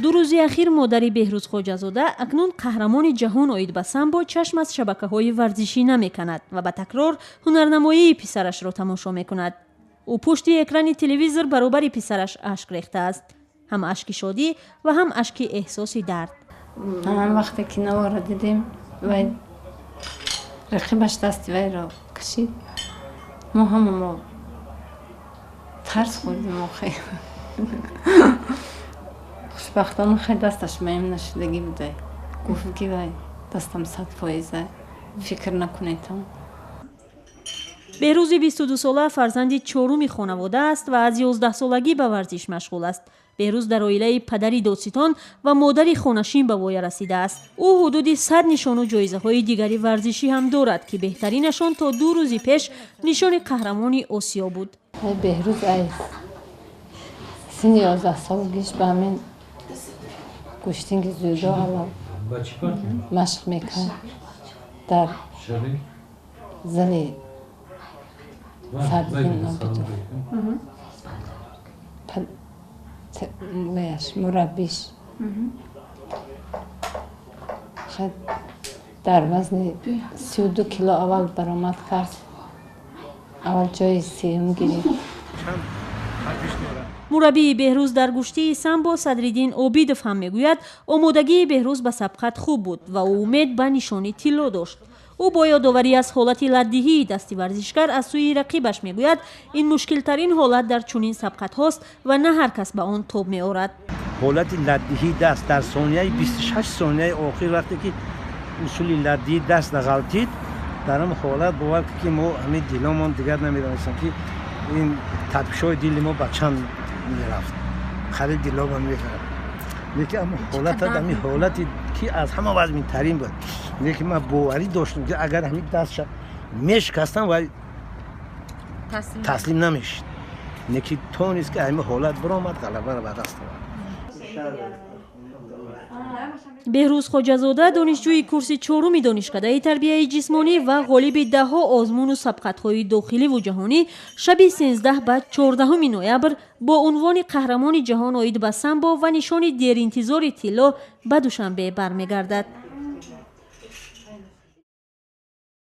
Ду рӯзи ахир модари Беҳрӯз Хоҷазода, акнун қаҳрамони ҷаҳон оид ба самбо, чашм аз шабакаҳои варзишӣ намеканад ва ба такрор ҳунарнамоии писарашро тамошо мекунад. Ӯ пушти экрани телевизор баробари писараш ашк рехтааст, ҳам ашки шодӣ ва ҳам ашки эҳсоси дард. Ҳаман вақте ки наворо дидем, вай рақибаш дасти вайро кашид, мо ҳама мо тарс хӯрдем. Охе, хушбахтона, хай дасташ маем нашудагӣ будай. Гуфт, ки вай дастам 100%-а, фикр накунедам. Беҳрӯзи 22-сола фарзанди чоруми хонавода аст ва аз 11-солагӣ ба варзиш машғул аст. Беҳрӯз дар оилаи падари додситон ва модари хонашин ба воя расидааст. Ӯ ҳудуди 100 нишону ҷоизаҳои дигари варзишӣ ҳам дорад, ки беҳтаринашон то 2 рӯзи пеш нишони қаҳрамони Осиё буд. Беҳрӯз ай синни 11-солагиш ба ҳамин гӯштинги дзюдо аввал машқ мекард дар зали Сабзин Обидов. Ваяш мураббиш дар вазни 32 кило аввал баромад кард, аввал ҷои сеюм гирифт. Мураббии Беҳрӯз дар гӯштии самбо Садриддин Обидов ҳам мегӯяд, омодагии Беҳрӯз ба сабқат хуб буд ва ӯ умед ба нишони тилло дошт. Ӯ бо ёдоварӣ аз ҳолати латдиҳии дасти варзишгар аз сӯи рақибаш мегӯяд, ин мушкилтарин ҳолат дар чунин сабқатҳост ва на ҳар кас ба он тоб меорад. Ҳолати латдиҳии даст дар сонияи 26 сонияи охир, вақте ки усули латдиҳии даст нағалтид, дар ҳам ҳолат бовар ки мо ҳамин диломон дигар намедонистем, ки ин тапишҳои дили мо ба чанд мерафт, қариб дилоба мехӯрд. Лекин ама ҳолата, ҳамин ҳолати ки аз ҳама вазминтарин буд, лекин ман боварӣ доштам, ки агар ҳамин дастша мешикастам, вай таслим намешид. Лекин тонист, ки ҳамин ҳолат биромад, ғалабаро ба даст овард. Беҳрӯз Хоҷазода донишҷӯи курси чоруми донишкадаи тарбияи ҷисмонӣ ва ғолиби даҳҳо озмуну сабқатҳои дохиливу ҷаҳонӣ шаби 13 ба 14 ноябр бо унвони қаҳрамони ҷаҳон оид ба самбо ва нишони деринтизори тилло ба Душанбе бармегардад.